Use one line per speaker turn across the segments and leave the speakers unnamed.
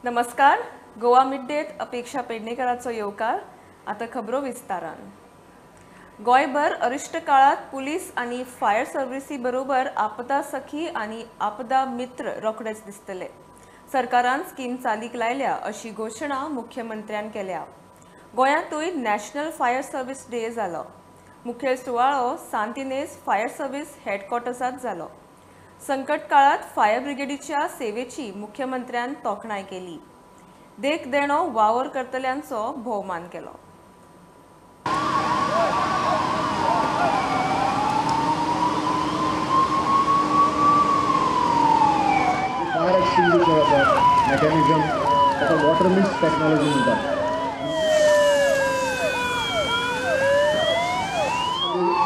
नमस्कार, गोवा मिड डेत अपेक्षा पेडणेकराचो येवकार. आतां खबरो विस्तारान. गोंयभर अरिश्ट काळात पुलीस आनी फायर सर्विसी बरोबर आपदा सखी आनी आपदा मित्र रोखडेच दिसतले. सरकारान स्कीम चालीक लायल्या अशी घोशणा मुख्यमंत्र्यान केल्या. गोंयांतूय नॅशनल फायर सर्विस डे जालो. मुखेल सुवाळो सांतिनेज फायर सर्विस हेडक्वॉर्टर्सांत जालो. संकट काळात फायर ब्रिगेडीच्या सेवेची मुख्यमंत्र्यान तोखणाय केली. देख देणो वावर करतल्यांचो भोवमान केलो.
फायर एक्सटिंग्विशर मेकॅनिझम ताका वॉटर मिस्ट टेक्नॉलॉजी म्हणटात.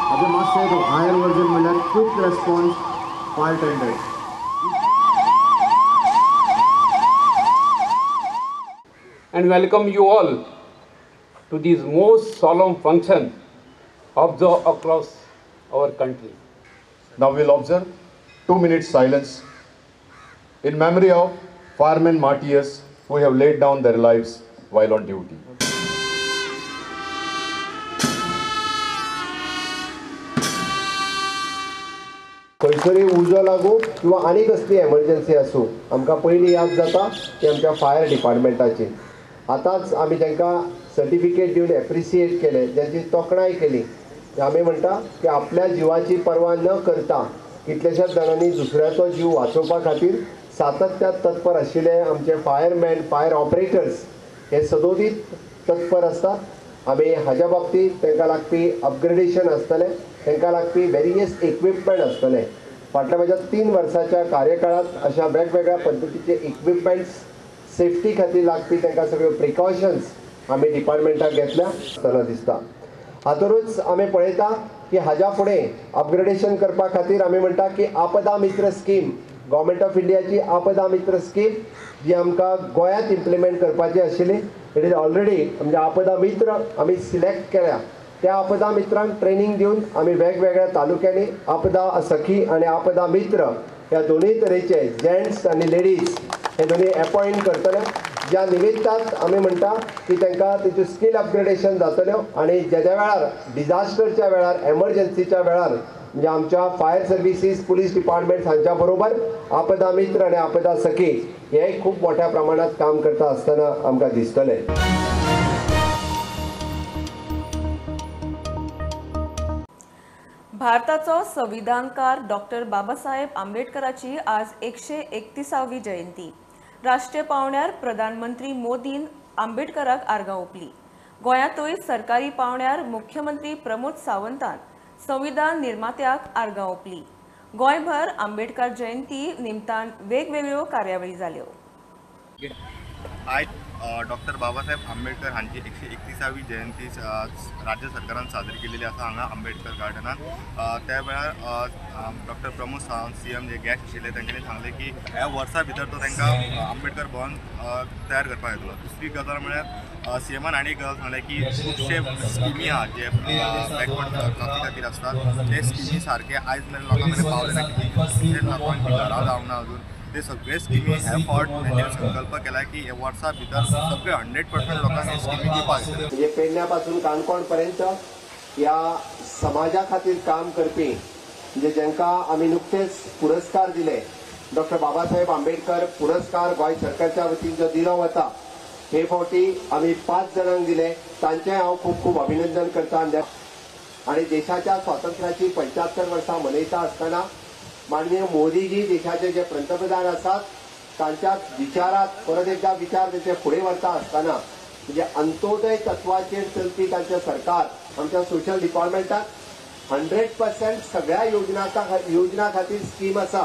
हाजें मातशें हायर वर्जन म्हणल्यार quick response fire tender.
And welcome you all to this most solemn function observed across our country.
Now we'll observe 2 minutes silence in memory of firemen martyrs who have laid down their lives while on duty.
खंयसरूय उजो लागूं किंवा आनी कसली emergency आसूं, आमकां पयलीं याद जाता ती आमच्या फायर डिपार्टमेंटाची. आतांच आमी तांकां सर्टिफिकेट दिवन एप्रिसिएट केलें, जांची तोखणाय केली. आमी म्हणटा की आपल्या जिवाची पर्वा न करता कितल्याशाच जाणांनी दुसऱ्याचो जीव वाचोवपा खातीर सातत्यान तत्पर आशिल्ले आमचे फायरमॅन, फायर ऑपरेटर्स हे सदोदीत तत्पर आसतात. आमी हाज्या बाबतींत तांकां लागपी अपग्रेडेशन आसतलें, तांकां लागपी वेरियस इक्विपमेंट आसतलें. फाटल्या म्हज्या 3 वर्साच्या कार्यकाळांत अशा वेगवेगळ्या पद्दतीचे इक्विपमेंट्स, सेफ्टी खातीर लागपी तांकां सगळ्यो प्रिकॉशन्स आमी डिपार्टमेंटाक घेतल्या आसतना दिसता. हातूंतच आमी पळयता की हाज्या फुडें अपग्रेडेशन करपा खातीर आमी म्हणटा की आपदा मित्र स्कीम, गव्हर्मेंट ऑफ इंडियाची आपदा मित्र स्कीम जी आमकां गोंयांत इम्प्लिमेंट करपाची आशिल्ली, it is already म्हणजे आपदा मित्र आमी सिलेक्ट केल्या. त्या आपदा मित्रांक ट्रेनींग दिवन आमी वेगवेगळ्या तालुक्यांनी आपदा सखी आनी आपदा मित्र ह्या दोनूय तरेचे जेंट्स आनी लेडीज हे दोनूय एपॉयंट करतले. ज्या निमित्तान आमी म्हणटा की तांकां तेच्यो स्कील अपग्रेडेशन जातल्यो आनी ज्या ज्या वेळार डिजास्टरच्या वेळार, एमर्जन्सीच्या वेळार म्हणजे आमच्या फायर सर्विसीस, पुलीस डिपार्टमेंट हांच्या बरोबर आपदा मित्र आनी आपदा सखी हे खूब मोठ्या प्रमाणात काम करता आसतना आमकां दिसतलें.
भारताचो संविधानकार डॉक्टर बाबासाहेब आंबेडकराची आज 131वी जयंती. राष्ट्रीय पावंड्यार प्रधानमंत्री मोदीन आंबेडकराक आर्गां ओंपली. गोंयांतूय सरकारी पावंड्यार मुख्यमंत्री प्रमोद सावंतान संविधान निर्मात्याक आर्गां ओंपली. गोंयभर आंबेडकर जयंती निमतान वेगवेगळ्यो कार्यावळी जाल्यो.
आयज डॉक्टर बाबासाहेब आंबेडकर हांची 131वी जयंती राज्य सरकारान साजरी केलेली आसा हांगा आंबेडकर गार्डनान. त्या वेळार डॉक्टर प्रमोद सावंत CM जे गॅस्ट आशिल्ले तांच्यांनी सांगलें की ह्या वर्सा भितर तो तांकां आंबेडकर भवन तयार करपाक येतलो. दुसरी गजाल म्हळ्यार CMान आनी एक गजाल सांगलें की खुबशे स्किमी आहा जे बॅकवर्ड क्लासी खातीर आसतात, ते स्किमी सारके आयज मेरेन लोकां मेरेन पावले ना, कितले लोकांची घरां जावंक ना अजून. ते सगळे स्किमी एफर्ट तांच्यानी संकल्प केला की ह्या वर्सा भितर सगळे 100% लोकांक हे स्किमी दिवपाक जाय.
म्हणजे पेडण्या पासून काणकोण पर्यंत ह्या समाजा खातीर काम करपी म्हणजे जांकां आमी नुकतेच पुरस्कार दिले, डॉक्टर बाबासाहेब आंबेडकर पुरस्कार गोंय सरकारच्या वतीन जो दिलो वता, हे फावटी आमी 5 जाणांक दिले, तांचें हांव खूब खूब अभिनंदन करता. आनी देशाच्या स्वातंत्र्याची 75 वर्सां मनयता आसतना माननीय मोदीजी देशाचे जे पंतप्रधान आसात तांच्या विचारात परत एकदा विचार तांचे फुडें व्हरता आसतना म्हणजे अंत्योदय तत्वाचेर चलपी तांचें सरकार आमच्या सोशल डिपार्टमेंटात 100% सगळ्या योजना खातीर स्कीम आसा,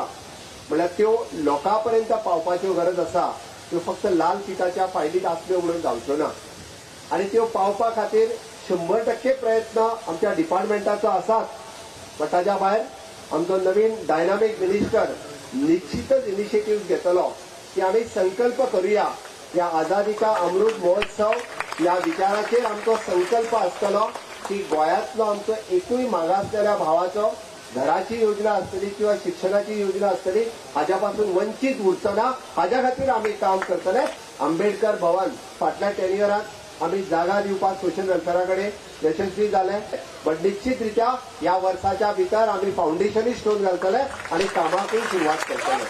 म्हणल्यार त्यो लोकां पर्यंत पावपाच्यो गरज आसा. त्यो फक्त लाल फिताच्या फायलीत आसल्यो म्हणून जावच्यो ना आनी त्यो पावपा खातीर 100% प्रयत्न आमच्या डिपार्टमेंटाचो आसात. बट ताज्या भायर आमचो नवीन डायनामीक मिनिस्टर निश्चितच इनिशिएटीव घेतलो की आमी संकल्प करूया ह्या आझादी का अमृत महोत्सव ह्या विचाराचेर आमचो संकल्प आसतलो की गोंयांतलो आमचो एकूय मागासलेल्या भावाचो घराची योजना आसतली किंवा शिक्षणाची योजना आसतली हाज्या पासून वंचीत उरचो ना, हाज्या खातीर आमी काम करतले. आंबेडकर भवन फाटल्या 10 इयराक आमी जागा दिवपाक सोशल वेलफेरा कडेन यशस्वी जाले. बट निश्चित रित्या ह्या वर्साच्या भितर आमी फावंडेशनूय स्टोन घालतले आनी कामाकूय सुरवात करतले.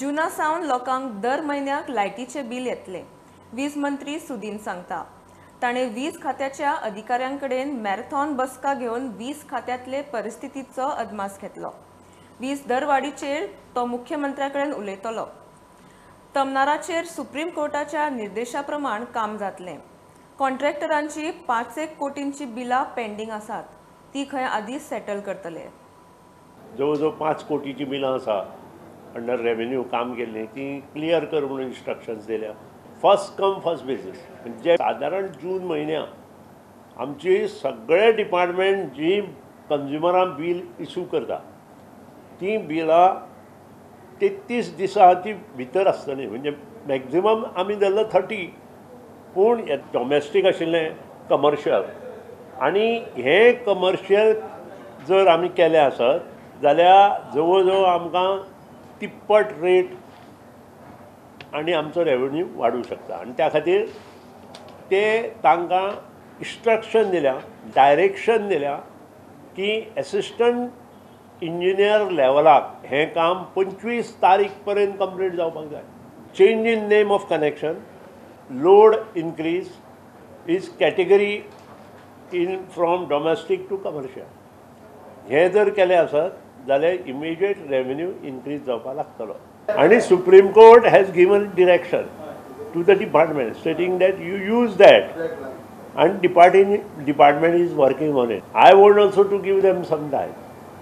जुना सावन लोकांक दर म्हयन्याक लायटीचें बील येतलें, वीज मंत्री सुदीन सांगता. ताणें वीज खात्याच्या अधिकाऱ्यां कडेन मॅरेथॉन बसका घेवन वीज खात्यांतले परिस्थितीचो अदमास घेतलो. वीज दरवाडीचेर तो मुख्यमंत्र्या कडेन उलयतलो. तमनाराचेर सुप्रीम कोर्टाच्या निर्देशा प्रमाण काम जातलें. कॉन्ट्रॅक्टरांची 5 कोटींची बिलां पेंडींग आसात, ती खंय आदी सेटल करतले.
जवळ जवळ 5 कोटीची बिलां आसा अंडर रेवेन्यू काम केल्लीं, ती क्लियर कर म्हणून इन्स्ट्रक्शन्स दिल्या. फर्स्ट कम फर्स्ट बेसीस म्हणजे सादारण जून म्हयन्याक आमची सगळे डिपार्टमेंट जी कंज्युमरां बील इशू करता ती बिलां 33 दिसां ती भितर आसतली. म्हणजे मॅक्झिमम आमी धरलो 30, पूण डॉमेस्टीक आशिल्लें कमर्शियल, आनी हें कमर्शियल जर आमी केलें आसत जाल्यार जवळ जवळ आमकां तिप्पट रेट आनी आमचो रेवेन्यू वाडूं शकता. आनी त्या खातीर ते तांकां इन्स्ट्रक्शन दिल्या, डायरेक्शन दिल्या की एसिस्टंट इंजिनियर लेवलाक हें काम 25 तारीख पर्यंत कंप्लीट जावपाक जाय. Change in name of connection, load increase is category in from domestic to commercial, हें जर केलें आसत जाल्यार इमिजिएट रेवेन्यू इन्क्रीज जावपाक लागतलो. आनी Supreme Court has given direction to the department stating that you use that, and department is working on it. I want also to give them some time,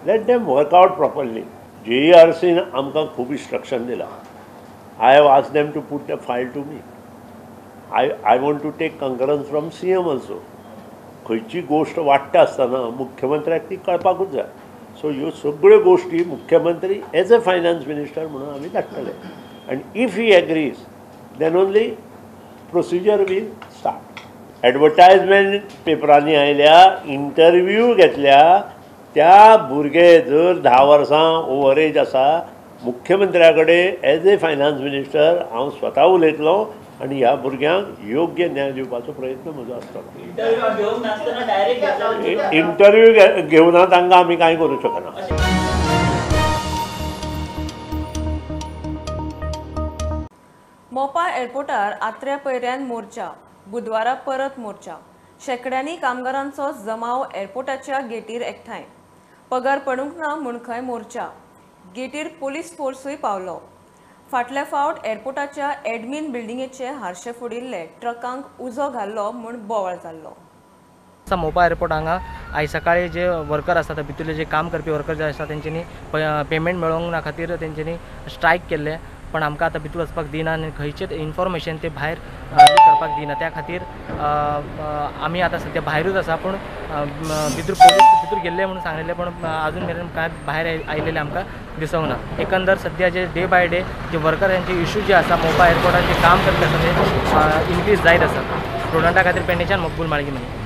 let them work out properly. जेईआरसीन आमकां खूब instruction दिलां. I have asked them to put the file to me. I want to take concurrence from CM also. खंयची गोश्ट वाडटा आसतना मुख्यमंत्र्याक ती कळपाकूच जाय. So ह्यो सगळ्यो गोश्टी मुख्यमंत्री एज अ फायनान्स मिनिस्टर म्हणून आमी धाडटले, आनी if he agrees then only procedure will start. Advertisement पेपरांनी आयल्या, इंटरव्यू घेतल्या, त्या भुरगे जर 10 वर्सां ओवर एज आसा, मुख्यमंत्र्या कडेन एज ए फायनान्स मिनिस्टर हांव स्वता उलयतलो आनी ह्या भुरग्यांक योग्य न्याय दिवपाचो प्रयत्न म्हजो आसतलो. इंटरव्यू घेवना तांकां आमी कांय करूं शकना.
मोपा एअरपोर्टार आत्र्या पयऱ्यान मोर्चा, बुधवारा परत मोर्चा. शेकड्यांनी कामगारांचो जमाव एअरपोर्टाच्या गेटीर एकठांय. पगार पडूंक ना म्हूण खंय मोर्चा. गेटीर पोलीस फोर्सूय पावलो. फाटल्या फावट एअरपोर्टाच्या एडमिन बिल्डिंगेचे हारशे फोडिल्ले, ट्रकांक उजो घाल्लो म्हूण बोवाळ जाल्लो.
मोपा एअरपोर्ट हांगा आयज सकाळी जे वर्कर आसात, भितरले जे काम करपी वर्कर जे आसा तेंच्यांनी पेमेंट मेळोंक ना खातीर तेंच्यांनी स्ट्रायक केल्ले, पण आमकां आतां भितर वचपाक दिना आनी खंयचेच इन्फॉर्मेशन ते भायर करपाक दिना. त्या खातीर आमी आतां सद्या भायरूच आसा, पूण भितर पोलीस भितर गेल्ले म्हणून सांगलेले, पण अजून मेरेन कांय भायर आयिल्लें आमकां दिसूंक ना. एकंदर सद्या जे डे बाय डे जे वर्करांचे इशू जे आसा मोपा एअरपोर्टार जे काम करपी आसा ते इन्क्रीज जायत आसा. स्टुडंटा खातीर पेडणेच्यान मकबूल माळगी म्हणी.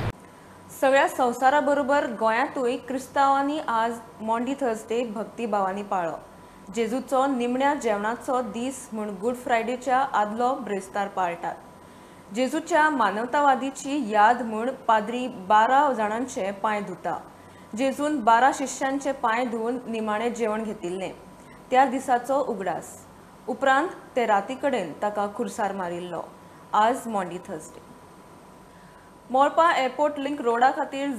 सगळ्या संवसारा बरोबर गोंयांतूय क्रिस्तांवांनी आज मॉन्डी थर्सडे भक्तीभावांनी पाळ्ळो. जेजूचो निमण्या जेवणाचो दीस म्हूण गुड फ्रायडेच्या आदलो ब्रेस्तार पाळटात. जेजूच्या मानवतावादीची याद म्हूण पाद्री 12 जाणांचे पांय धुता. जेजून 12 शिष्यांचे पांय धुवन निमाणें जेवण घेतिल्लें त्या दिसाचो उगडास. उपरांत ते राती कडेन ताका खुर्सार मारिल्लो. आज Maundy Thursday. Mopa airport link रोडा खातीर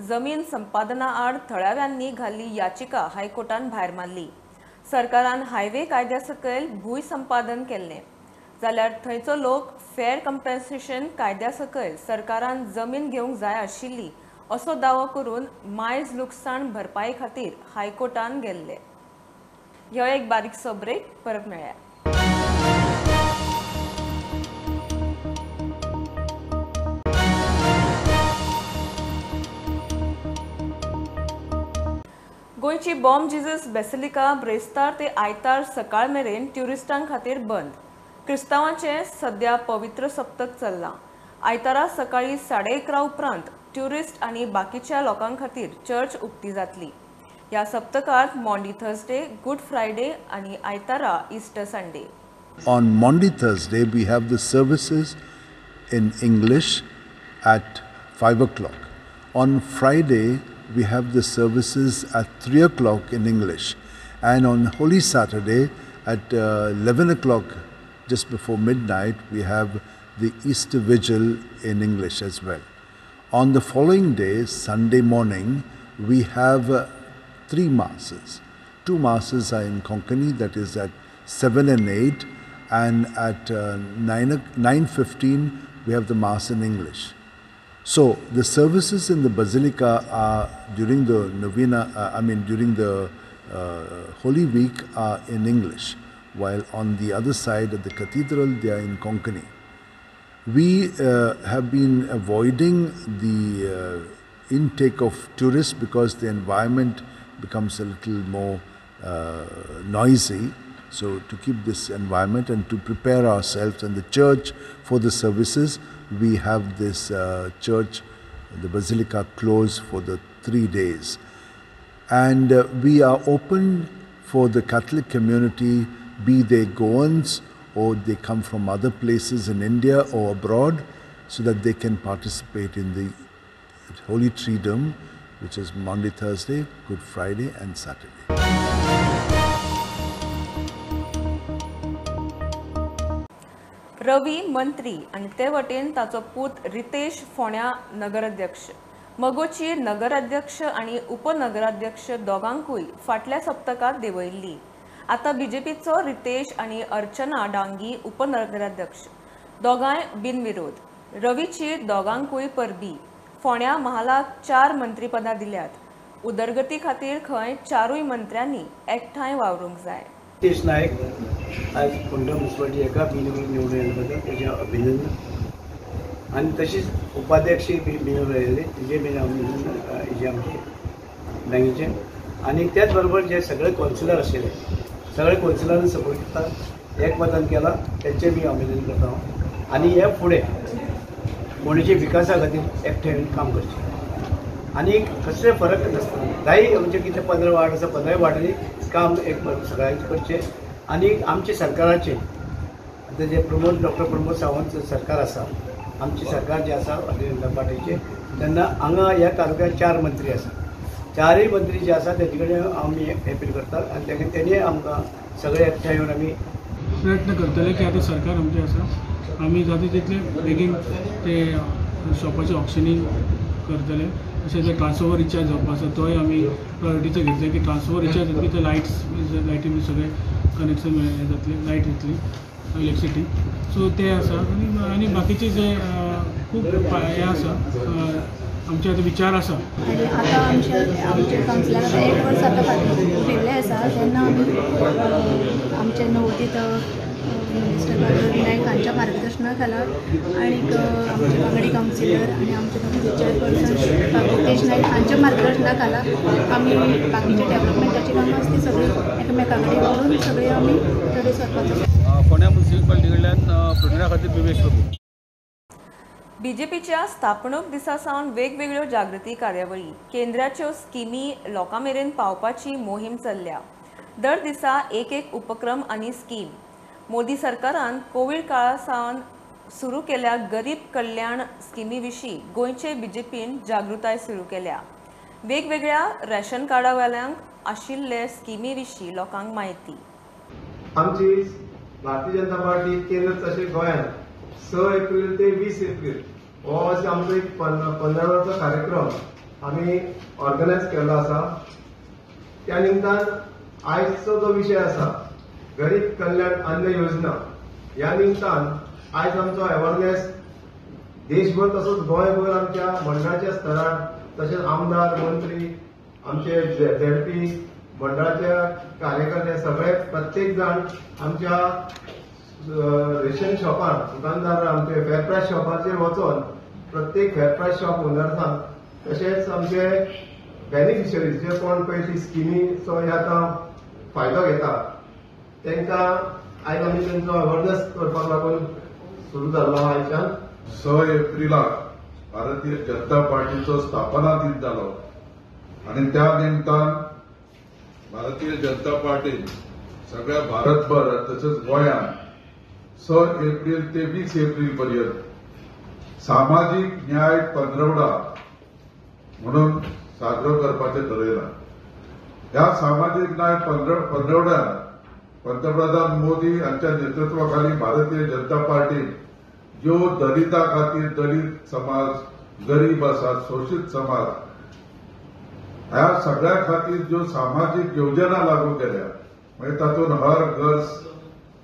जमीन संपादना आड थळाव्यांनी घाल्ली याचिका हायकोर्टान भायर मारली. सरकारान हायवे कायद्या सकयल भूंय संपादन केल्लें जाल्यार थंयचो लोक फेअर कंपेन्सेशन कायद्या सकयल सरकारान जमीन घेवंक जाय आशिल्ली असो दावो करून मायज लुकसाण भरपाये खातीर हायकोर्टान गेल्ले. ह्यो एक बारीकसो ब्रेक, परत मेळया. गोंयची बॉम जीजस बेसिलिका ब्रेस्तार ते आयतार सकाळ मेरेन ट्युरिस्टां खातीर बंद. क्रिस्तांवांचें सद्या पवित्र सप्तक चल्लां. आयतारा सकाळी 11:30 उपरांत ट्युरिस्ट आनी बाकीच्या लोकां खातीर चर्च उक्ती जातली. ह्या सप्तकांत मॉन्डी थर्सडे, गुड फ्रायडे आनी आयतारा Easter Sunday.
On Maundy Thursday, we have the services in English at 5 o'clock. On Friday, we have the services at 3 o'clock in English. And on Holy Saturday at 11 o'clock, just before midnight, we have the Easter Vigil in English as well. On the following day, Sunday morning, we have 3 masses. 2 masses are in Konkani, that is at 7 and 8, and at 9:15 we have the mass in English. So the services in the Basilica are during the novena, during the Holy Week are in English, while on the other side at the cathedral they are in Konkani. We have been avoiding the intake of tourists because the environment becomes a little more noisy. So to keep this environment and to prepare ourselves and the church for the services, we have this church, the Basilica, closed for the 3 days. And we are open for the Catholic community, be they Goans or they come from other places in India or abroad, so that they can participate in the Holy Triduum, which is Maundy Thursday, Good Friday and Saturday.
Ravi मंत्री आनी ते वटेन ताचो पूत रितेश फोंड्या नगराध्यक्ष, मगोची नगराध्यक्ष आनी उपनगराध्यक्ष दोगांकूय फाटल्या सप्तकांत देंवयल्ली. आतां बीजेपीचो रितेश आनी अर्चना डांगी उपनगराध्यक्ष दोगांय बिनविरोध. रवीची दोगांकूय परबी. फोंड्या महालाक 4 मंत्रीपदां दिल्यात. उदरगती खातीर खंय 4 मंत्र्यांनी एकठांय वावरूंक जाय.
रितेश नायक आज फोंडा म्युनिसिपालिटी एका बिनविरोध निवडून आयिल्ल्या बद्दल तेजें अभिनंदन आनी तशीच उपाध्यक्ष बी बिनविरोध आयिल्ले तेजें बीन अभिनंदन हेजें आमचें बँकेचें. आनी त्याच बरोबर जे सगळे कौन्सिलर आशिल्ले सगळे कौन्सिलरांनी सपोर्ट केला, एकमतान केला, तेंचें बी अभिनंदन करता हांव. आनी हे फुडें फोंडेच्या विकासा खातीर एकठांय येवन काम करचें आनी कसले फरक नासतना जाय म्हणजे कितें 15 वार्ड आसा 15 वार्डांनी काम एक सगळ्यांक करचें. आनी आमचे सरकाराचें आतां जे प्रमोद डॉक्टर प्रमोद सावंत सरकार आसा, आमचें सरकार जें आसा भारतीय जनता पार्टीचें, तेन्ना हांगा ह्या तालुक्यात 4 मंत्री आसा, 4 मंत्री जे आसा तेजे कडेन आमी एपील करतात आनी तेणी आमकां सगळे एकठांय येवन आमी
प्रयत्न करतले की आतां सरकार आमचें आसा, आमी जाता तितले बेगीन ते शॉपाचें ऑक्शनींग करतले. तशें जे ट्रान्सफॉर्मर रिचार्ज जावपा आसा तोय आमी प्रायोरिटीचो घेतले की ट्रान्सफॉर्मर रिचार्ज जातकीर ते लायट्स लायटी बी सगळें कनेक्शन जातलें, लायट येतली, इलेक्ट्रिसिटी. सो ते आसा. आनी आनी बाकीचे जे खूब हें आसा आमचे आतां विचार आसा.
आनी आतां आमचे आमचे कावन्सिलर आतां 1 वर्स आतां फाटीं उरिल्लें आसा तेन्ना आमी आमचे नवोदीत मिनिस्टर रवी नायक हांच्या मार्गदर्शना खाला आनीक आमचे वांगडी कावन्सिलर आनी आमचे नवोदीत चेअरपर्सन रितेश नायक हांच्या मार्गदर्शना खाला आमी बाकीचे डेव्हलपमेंटाची कामां आसा ती सगळीं एकामेका कडेन उलोवन सगळीं आमी फुडें सरपाचो.
फोंड्या म्युनिसिपालिटी कडल्यान प्रोजेक्टा खातीर बिवेश प्रभू.
बीजेपीच्या स्थापणूक दिसा सावन वेगवेगळ्यो जागृती कार्यावळी, केंद्राच्यो स्किमी लोकां मेरेन पावपाची मोहीम चल्ल्या. दर दिसा एक एक उपक्रम आनी स्कीम. मोदी सरकारान कोवीड काळा सावन सुरू केल्या गरीब कल्याण स्किमी विशीं गोंयचे बीजेपीन जागृताय सुरू केल्या. वेगवेगळ्या रेशन कार्डावाल्यांक आशिल्ले स्किमी विशीं लोकांक म्हायती.
आमची भारतीय जनता पार्टी केंद्र तशें गोंयांत 6 एप्रील ते 20 एप्रील हो आमचो एक 15 वरांचो कार्यक्रम आमी ऑर्गनायज केल्लो आसा. त्या निमतान आयजचो जो विशय आसा गरीब कल्याण अन्न योजना, ह्या निमतान आयज आमचो अवेरनेस देशभर तसोच गोंयभर आमच्या मंडळाच्या स्तरार तशेंच आमदार, मंत्री, आमचे झेडपी मंडळाच्या कार्यकर्ते सगळे प्रत्येक जाण आमच्या रेशन शॉपार, दुकानदार, आमचे फेर प्रायस शॉपाचेर वचोन प्रत्येक फेर प्रायस शॉप ओनर्सांक तशेंच आमचे बेनिफिशरीज जे कोण पळय ती स्किमीचो हे आतां फायदो घेता तांकां आयज आमी तांचो अवेरनेस करपाक लागून सुरू जाल्लो आयच्यान.
6 एप्रिलाक भारतीय जनता पार्टीचो स्थापना दीस जालो आनी त्या निमतान भारतीय जनता पार्टीन सगळ्या भारतभर तसेच गोंयांत 6 एप्रिल ते 20 एप्रिल पर्यंत सामाजीक न्याय पंधरवडा म्हणून साजरो करपाचें ठरयलां. ह्या सामाजीक न्याय पंधरवड्यान पंतप्रधान मोदी हांच्या नेतृत्वाखाली भारतीय जनता पार्टीन ज्यो दलिता खातीर दलित समाज, गरीब आसा, शोषित समाज ह्या सगळ्या खातीर ज्यो सामाजीक योजना लागू केल्या, म्हणजे तातूंत हर घर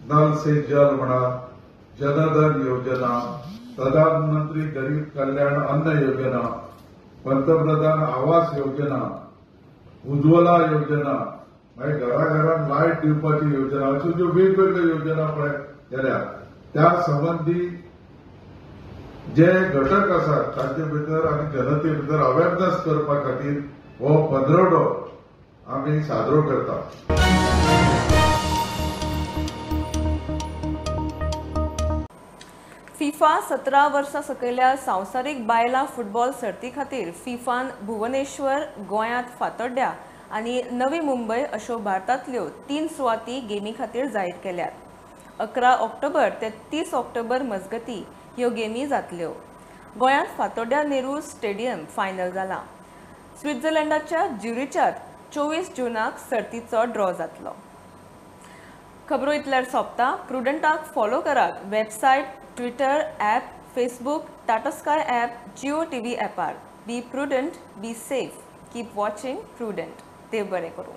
नल से जल म्हणा, जनधन योजना, प्रधानमंत्री गरीब कल्याण अन्न योजना, पंतप्रधान आवास योजना, उज्ज्वला योजना, मागीर घराघरान लायट दिवपाची योजना, अश्यो ज्यो वेगवेगळ्यो योजना पळय केल्या त्या संबंदी जे घटक आसात तांचे भितर आनी जनते भितर अवेरनेस करपा खातीर हो पंधरवडो आमी साजरो करता.
फिफा 17 वर्सां सकयल्या संवसारीक बायलां फुटबॉल सर्ती खातीर फिफान भुवनेश्वर, गोंयांत फातोड्ड्या आनी नवी मुंबय अश्यो भारतांतल्यो 3 सुवाती गेमी खातीर जाहीर केल्यात. 11 ऑक्टोबर ते 30 ऑक्टोबर मजगती ह्यो गेमी जातल्यो. गोंयांत फातोड्ड्या नेहरू स्टेडियम फायनल जाला. स्वित्झर्लंडाच्या ज्युरिचात 24 जूनाक सर्तीचो ड्रॉ जातलो. खबरो इतल्यार सोंपता. प्रुडंटाक फॉलो करात website, Twitter, app, Facebook, Tata Sky app, Jio TV ॲपार. Be prudent, be safe, keep watching Prudent. देव बरें करूं.